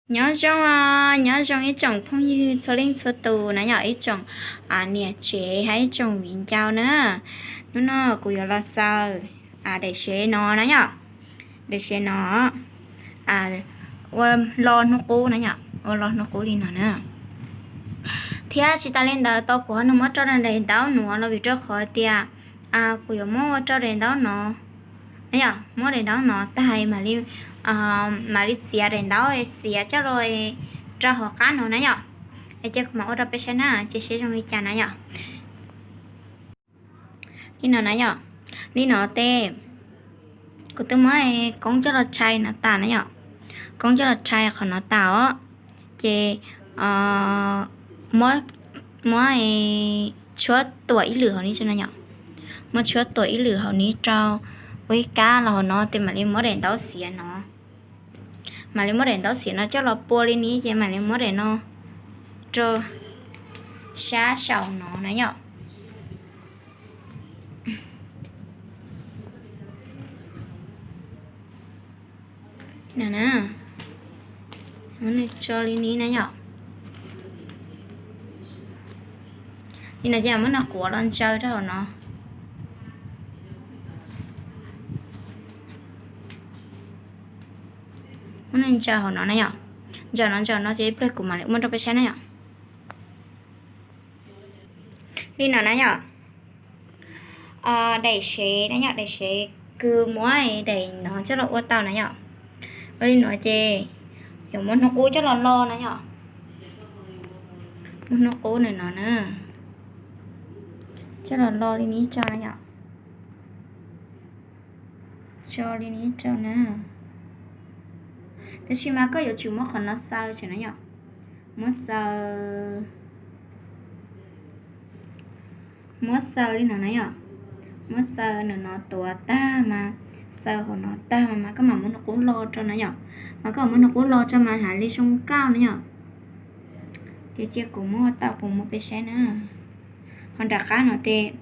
Nyob zoo, nyob zoo ib tsoom phooj ywg txhua leej txhua tus na yom, ib tsoom niam tsev hab ib tsoom viv ncaus na. Hnub no kuv yuav los xaws daim sev no na yom, daim sev no ua lo hnub qub na yom, ua lo hnub qub li no na. Thiab tsis tas li ntawd tau kuv ho nws muab rau daim ntaub nuav los vim rau qhov tias kuv yuav muab ua rau daim ntaub no na yom, muab daim ntaub no tag mam li txiav daim ntaub txiav coj los rau hauv qab no na yom. Es cia kuv mam ua rau peb saib na, cia seb zoo li cas na yom. Li no na yom, li no tes kuv twb muab koob coj los tshai no tas na yom, koob coj los tshai qhov no tas os. Ces muab tshuab tuam ib lwm hauv ni no yom, muab tshuab tuam ib lwm hauv ni rau ua ib kab los hauv no tes mam li muab daim ntaub xiav no, mam li muab daim ntaub xiav no coj los pua li ni ces mam li muab daim no rau sab saum no na yom. No na, muab nws tso li ni na yom. Li no ces muab nws quav los ntsaws rau hauv no. Muab nws ntsaws hauv no na yom. Ntsaws no ntsaws no ces ib pliag kuv mam li muab rau peb saib na yom. Li no na yom. Daim sev na yom, daim sev kws muab daim no coj los ua tau na yom. Ua li no ces yuav muab hnub qub coj los lo na yom. Muab hnub qub nws no na, coj los lo li ni rau na yom. Tso li ni rau na. Tab sis mas koj yuav tsum muab qhov no xaws tseem na yom. Muab xaws, muab xaws li no na yom. Muab xaws nws no tuav tag mas, xaws hauv no tag mas mas koj mam muab nws qub lo rau na yom. Mas koj mam muab nws qub lo rau mas hais li zoo nkauj na yom. Ces cia kuv muab tau kuv muab peb saib na. Ho nram qab no tes,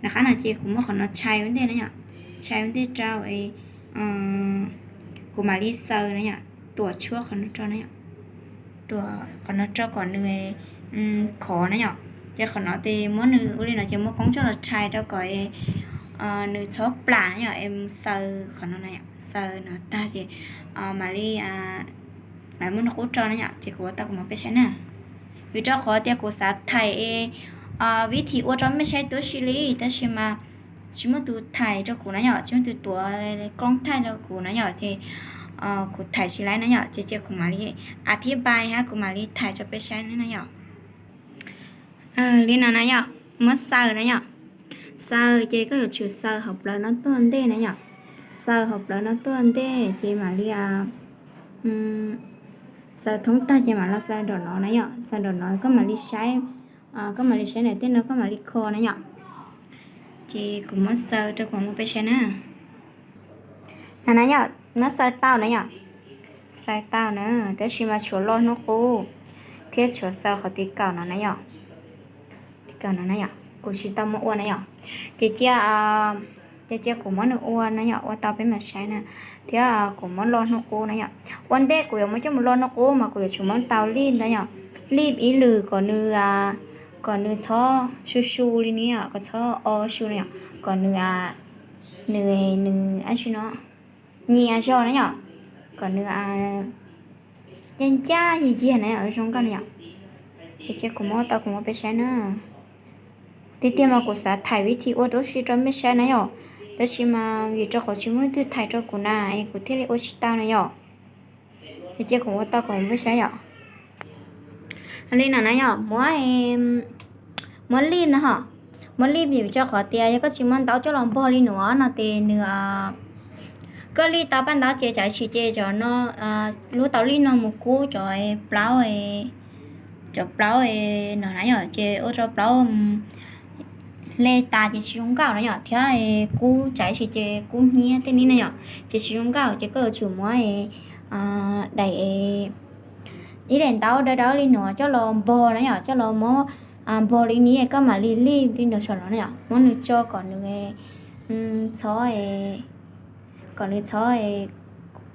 nram qab no ces kuv muab qhov no tshai ua ntej na yom, tshai ua ntej rau, kuv mam li xaws na yom, tuam tshuab qhov no rau na yom, tuam qhov no rau kom nws khov na yom. Ces qhov no tes muab nws ua li no ces muab koob coj los tshai rau kom nws txhob plam na yom, es mus xaws qhov no na yom, xaws no tag ces mam li mam muab nws qub rau na yom. Ces kuv ua tau kuv muab peb saib na. Vim rau qhov tias kuv xav thaim vib thim ua rau mej saib tuab si li, tab sis mas tsis muaj tus thaim rau kuv na yom, tsis muaj tus tuav koob thaij rau kuv na yom, ces kuv thaim tsis laib na yom, ces cia kuv mam li a thib npai hab kuv mam li thaim rau peb saib na yom. Li no na yom, muab xaws na yom. Xaws ces koj yuav tsum xaws hauv plawv no tuaj ntej na yom. Xaws hauv plawv no tuaj ntej ces mam li xaws thoob tag ces mam los xaws nraum no na yom. Xaws nraum no koj mam li saib, koj mam li saib nram tej no koj mam li kho na yom. Ces kuv muab xaws rau kuv muab peb saib na. No na yom, muab xaws tau na yom. Xaws tau na, tab sis mas tshuav lo hnub qub thiab tshuav xaws qhov tim kaum no na yom. Tim kaum no na yom, kuv tsis tau muab ua na yom. Ces cia, ces cia kuv muab nws ua na yom, ua tau peb mam saib na. Thiab kuv muab lo hnub qub na yom. Ua ntej kuv yuav muab coj mus lo hnub qub mas kuv yuav tsum muab tau lij ntawd yom. Lij ib lwm kom nws, kom nws txhob su su li ni yom, kom txhob o su na yom, kom nws, nws, nws ab tsi no nyias zog na yom, kom nws ncaj ncaj yig yig na yom, zoo nkauj na yom. Ces cia kuv muab tau kuv muab peb saib na. Tiag tiag mas kuv xav thaim vib thim ua rau si rau mej saib na yom, tab sis mas vim rau qhov tsis muaj leej twg thaim rau kuv na es kuv thiaj li ua tsis tau na yom. Ces cia kuv ua tau kuv muab peb saib yom. Li no na yom, muab, muab lij na ho, muab lij vim rau qhov tias yog koj tsis muab ntaub coj los npog li nuav no ces nws, koj lij tau paj ntaub ces tsam ib sim ces cov no, lub tau lij no mus kub cov plaub, cov plaub no na yom, ces ua rau plaub hle tas ces tsis zoo nkauj na yom, thiab kub tsam ib sim ces kub hnyiab tej ni na yom, ces tsis zoo nkauj, ces koj yuav tsum muab daim, ib daim ntaub dawb dawb li nuav coj los npog na yom, coj los muab npog li ni koj mam li lij li nuav saum no na yom, muab nws tso kom nws txhob, kom nws txhob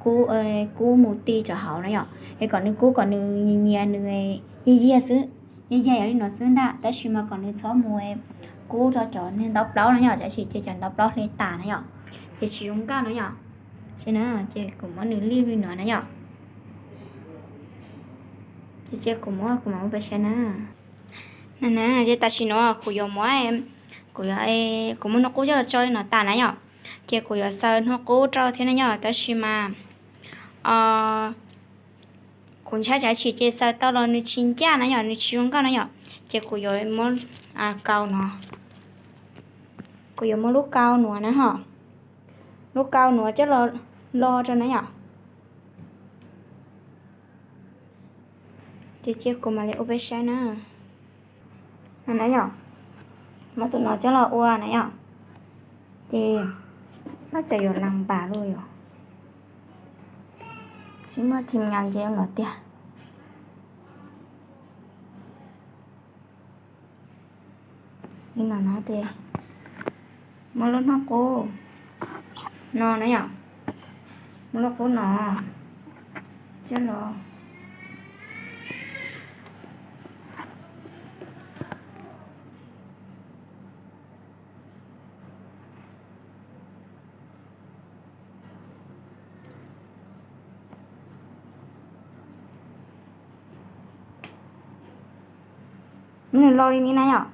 kub, kub mus ti rau hauv na yom, es kom nws kub kom nws nyias nyias nws yig yig xwb, yig yig yog li no xwb ntag, tab sis mas kom nws txhob mus kub rau cov niag ntaub plaub na yom, tab sis ces cov ntaub plaub hle tas na yom, ces tsis zoo nkauj na yom. Ces na, ces kuv muab nws lim li no na yom. Ces kuv muab kuv mam ua peb saib na. Na, ces tam sim no kuv yuav muab, kuv yuav, kuv muab hnub qub coj los tso li no tas na yom. Ces kuv yuav xaws hnub qub rau thiab na yom, tab sis mas kuv ntshai tsam sis ces xaws tau los nws tsis ncaj na yom, nws tsis zoo nkauj na yom. Ces kuv yuav muab kaus no, kuv yuav muab lub kaus nuav na ho, lub kaus nuav coj los lo rau na yom. Ces cia kuv mam li ua peb saib na. No na yom, muab tus no coj los ua na yom. Ces no ces yuav las npas lug yom. Tsis muaj thim nyas ces no tiag. Li no na ces muab lub hnub qub no na yom, muab lub qub no coj los muab nws lo li ni na yom.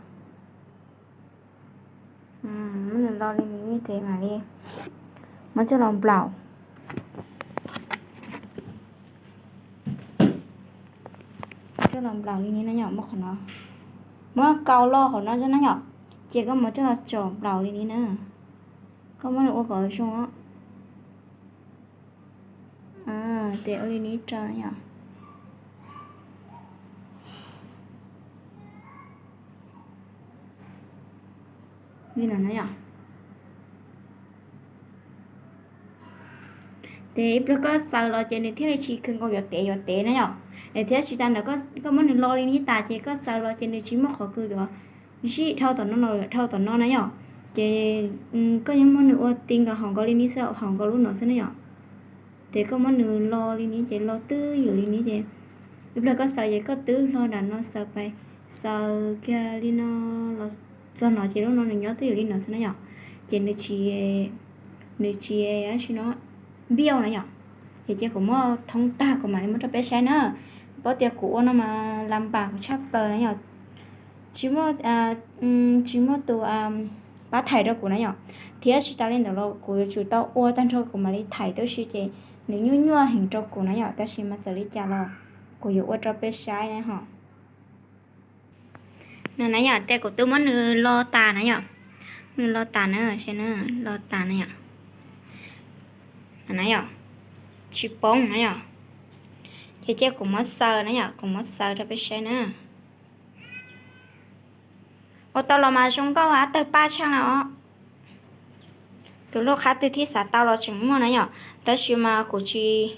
Muab nws lo li ni ces mam li muab coj los nplaum. Coj los nplaum li ni na yom, muab qhov no, muab kaus lo qhov no na yom, ces koj muab coj los tsom nplaum li ni na. Koj muab nws ua kom zoo. Ces ua li ni rau na yom. Li no na yom. Ces ib pliag koj xaws los ces nws thiaj li tsis kawg nkaus yuav tev yuav tev na yom. Es thiab tsis tas ntawd koj muab nws lo li ni tas ces koj xaws los ces nws tsis muaj qhov kws yuav zij dhau tom no los dhau tom no na yom. Ces koj yeej muab nws ua ti nkaus hauv nkaus li ni xwb, hauv nkaus lub no xwb na yom. Ces koj muab nws lo li ni ces lo twj ywm li ni ces ib pliag koj xaws ces koj twb hlo nram no xaws pais, xaws kiag li no los txog no ces lub no nws nyob twj ywm li no xwb na yom. Ces nws tsis, nws tsis, tam sim no npiaj na yom. Ces cia kuv muab thoob tag kuv mam li muab rau peb saib na. Paub tias kuv ua no mas las npas kuv tshaj plaws na yom. Tsis muaj, tsis muaj tus pab thaim rau kuv na yom. Thiab tsis tas li ntawd los kuv yuav tsum tau ua tag nrho kuv mam li thaim tub si ces nws nyuaj nyuaj heev rau kuv na yom. Tab sis mas txawm li cas los kuv yuav ua rau peb saib na ho. No na yom, ces kuv twb muab nws lo tas na yom. Nws lo tas na, saib na, lo tas na yom. Na yom, tsis poob na yom. Ces cia kuv muab xaws na yom, kuv muab xaws rau peb saib na. Ua tau los mas zoo nkauj ab tawg paj tshaj na os. Tus lub qhab twg thiab xav tau los tseem muaj na yom, tab sis mas kuv tsis,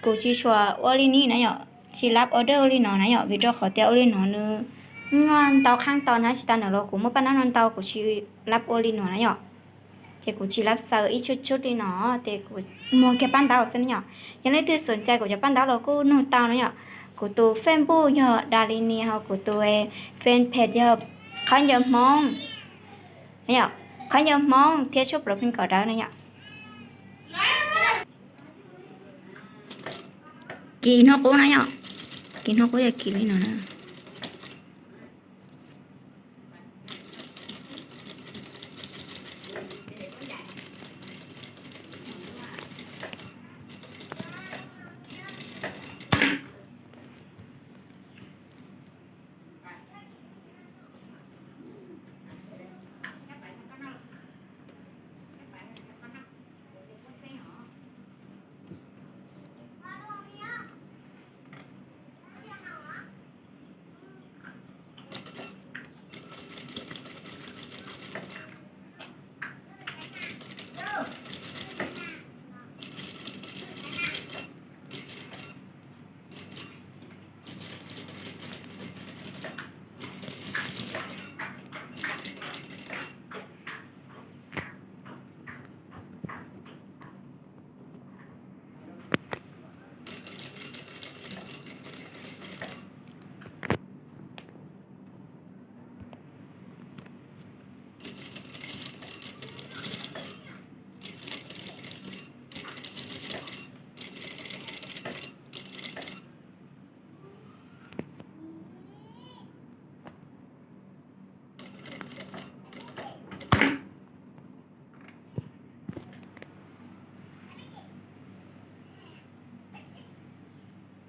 kuv tsis tshua ua li ni na yom, tsis lab order ua li no na yom, vim rau qhov tias ua li no nws nyuaj ntau kheej tau na, tsis tas ntawd los kuv muaj paj nab no ntau kuv tsis lab ua li no na yom. Ces kuv tsis lab xaws ib tshub tshub li no, ces kuv muag kiag paj ntaub xwb na yom. Yog leej twg xom cai kuv cov paj ntaub los kuj nug tau na yom. Kuv tus Facebook yog Das Li Nias, ho kuv tus fanpage yog Qhov Ncauj Hmoob, yom, Qhov Ncauj Hmoob thiab tshuaj plaub pheej kom dawb na yom. Kis hnub qub na yom, kis hnub qub yog kis li no na.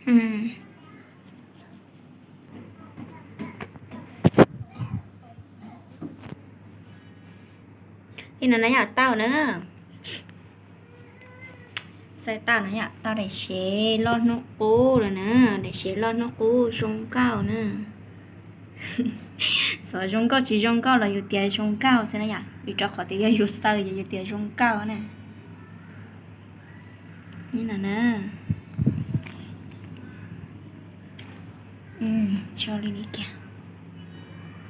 Li no na yom, tau na. Xaws tau na yom, tau daim sev loj hnub qub lawm na, daim sev loj hnub qub zoo nkauj na. Xyov zoo nkauj tsis zoo nkauj los yus tias zoo nkauj xwb na yom, vim rau qhov tias yog yus xaws ces yus tias zoo nkauj na. Li no na. Tso li no kiag.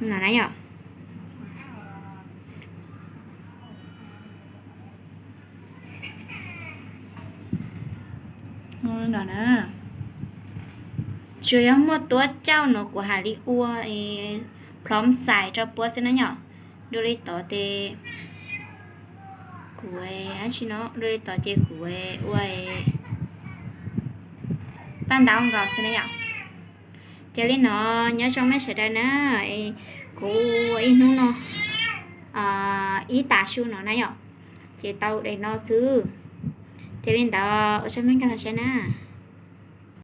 No na yom. Tsuas yog muaj tuab cauj no kuv hais li ua plhov xais rau puab xwb na yom. Dua li tod ces kuv, dua li tod ces kuv ua paj ntaub nkaus xwb na yom. Ces li no, nyob zoo mej sawv daws na, kuv ua ib hnub no ib tas su no na yom, ces tau daim no xwb. Ces li ntawd ua tsaug mej nkag los saib na.